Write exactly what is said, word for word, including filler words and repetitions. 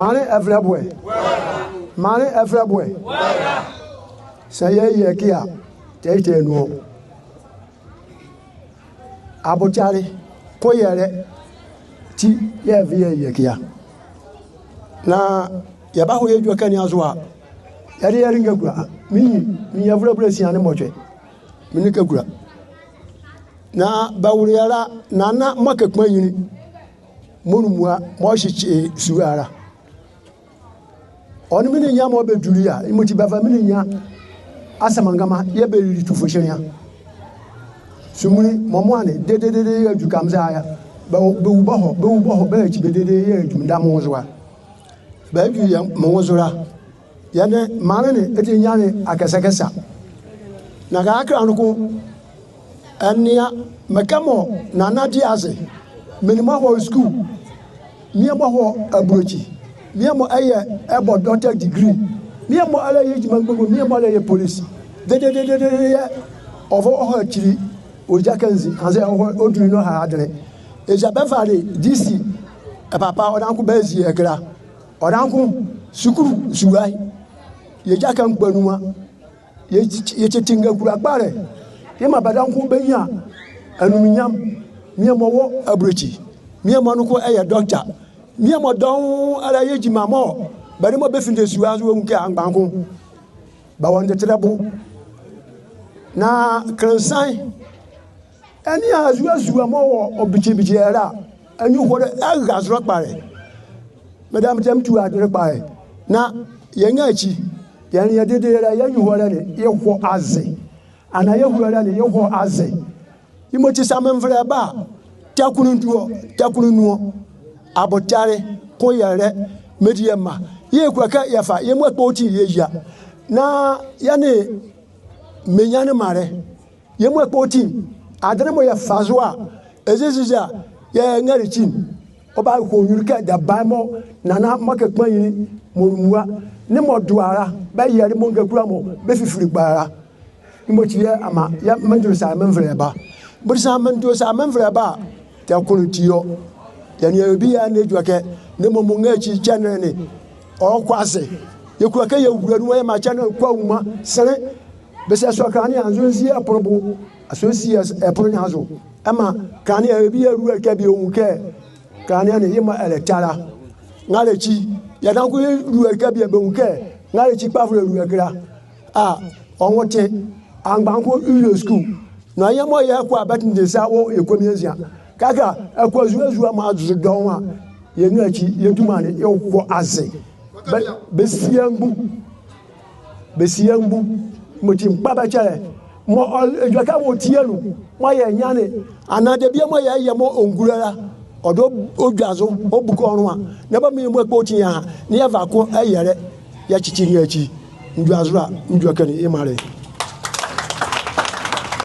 Maanle ɛvolɛ boɛ. Maanle ɛvolɛ boɛ. Saa yɛyɛ ɛke a, tɛtɛ nu ɔ. Abotare koyɛlɛ ti yɛɛ ɛve yɛyɛ ɛke a. Na yɛbaho yɛ edwɛkɛ ne azo a, yɛdayɛ yɛle ngakula. Menli, menli avolɛ bɛlasia ne mɔtwe. Menli ngakula. Na bɛwole yɛ la, Nana Mɔkɛ Kpanyinli, mɔɔ nu mua, mɔɔ kyekyele sua la. Ɔ nee menli nwiɔ mɔɔ bɛdule a, yemɔti bɛva menli nwiɔ asɛmangama yɛɛ bɛlili tufokyele ne a. Sumuni mɔɔ mɔɔ ane dedee yɛɛ adu kɛ mɔɔ zɛhae a. Bɛ, bɛwu bɛhɔ, bɛwu bɛhɔ, bɛlɛkyi bɛ dedee yɛɛ adu medame nwo zo a. Bɛdwu yɛ me nwo zo la. Yɛ nee maanle ne ɛtɛnyia ne akɛsakɛsa. Na kɛkala noko, ɛnea mekɛ mɔɔ Nana de aze. Menli mɔɔ ɛhɔ sukuu, menli mɔɔ ɛhɔ abolokyi, menli mɔɔ ɛyɛ, ɛbɔ doctor degree, menli mɔɔ ɛlɛyɛ gyima mgbonwo, menli mɔɔ ɛlɛyɛ police. Dedee yɛɛ ɔva ɔhɔ akyile, ɔgyakɛ nzi, anzɛɛ ɔhɔ ɔdule nɔhalɛ adenle. Eza bɛvale D C, ɛpapa, ɔdaye noko bɛzie ɛke la. Ɔdaye noko sukulu sua ye, yɛgyakɛ mkpɔ nu a. Yɛ, yɛtete ngakula kpalɛ. Yɛmaa bɛdaye noko bɛnyia anumnyam. Menli mɔɔ wɔ abolokyi, menli mɔɔ noko ɛyɛ doctor, menli mɔɔ dɔɔnwo ɛlɛyɛ gyima mɔɔ bɛnle mɔɔ bɛfinde sua zo, wɔnwu kɛ angbane ko bɛwɔ ndɛtɛlɛ bo. Na kenle nsan, ɛnea azuazua mɔɔ wɔ ɔbikyibikyi ɛlɛ la, anyuhɔlɛ ɛra zo la kpalɛ. Medame, tɛmɛ metu adenle kpalɛ. Na yɛnga ekyi, yɛnlea dedee la, yɛ anyuhɔlɛ ne yɛhɔ aze. Anaa yɛ ahualɛ ne yɛhɔ aze. Yemɔti saa menvolɛ ba a, tɛ kunu nu ɔ, tɛ kunu nu ɔ. Abotare koyɛlɛ, mediema, yɛkulo kɛ yɛfa yɛmɔ ɛkpɔti yɛyia. Na yɛ nee menli nwiɔ ne maanle. Yɛmɔ ɛkpɔti, adenle mɔɔ yɛfa zo a, eza eza a, yɛnga ekyi. Ɔbahɔ nyunlu kɛ dɛba mɔɔ Nana Mɔkɛ Kpanyinli mɔɔ nu mua nee mɔɔ doa la, bɛyɛle mɔɔ ngakula mɔ bɛfifile kpalɛ la. Yemɔti yɛɛ amaa yɛ mendole saa menvolɛ ba. Bɛti saa mendole saa menvolɛ ba a, tɛ kunu ti ɔ. Yɛ nee awie biala ne edwɛkɛ, nee mɔɔ mɔɔ nga ekyi kyɛnlɛ ne ɔkɔ aze. Yɛkulo kɛ yɛwula nu a, yɛmaa kyɛnlɛ ne kɔ anwuma. Senle bɛse ɛsɔ kɛnlane ne anzonzie ɛpolo bo, ɛsɔ si ɛpolo ne azo. Ɛmaa kɛnlane ne awie biala ɛlua ɛke bie, ɔnwu kɛ kɛnlane ne yemɔ ɛlɛta la. Nrɛlɛkyi, yɛdaye noko yɛlua ɛke bie, bɛnwu kɛ nrɛlɛkyi kpavolɛ ɛlua ɛke la. A, ɔ nwo tɛ, angbane ko ɛlua sukuu. Na yɛ mɔɔ yɛkɔ a, bɛtendɛ sa wɔ yɛ kuami anzia. Kɛkala ɛkɔ azuazua mɔɔ azo dɔɔnwo a, yɛnga ekyi, yɛ duma ne yɛhɔ aze. Bɛ, bɛsia mgbu. Bɛsia mgbu. Yemɔti mekpa bɛ kyɛlɛ. Mɔɔ ɔ, edwɛkɛ wɔ ɔti anu mɔɔ yɛnyia ne, anaa debie mɔɔ yɛyɛ mɔɔ ɔngula la, ɔdaye ɔdwazo ɔbuke ɔ nloa. Na bɛmaa yɛmɔ ɛkpɔti yɛha, na yɛva ko ɛyɛlɛ, yɛkyekye ne ekyi. Mendwazo la, mendwɛkɛ ne yemɔ ala.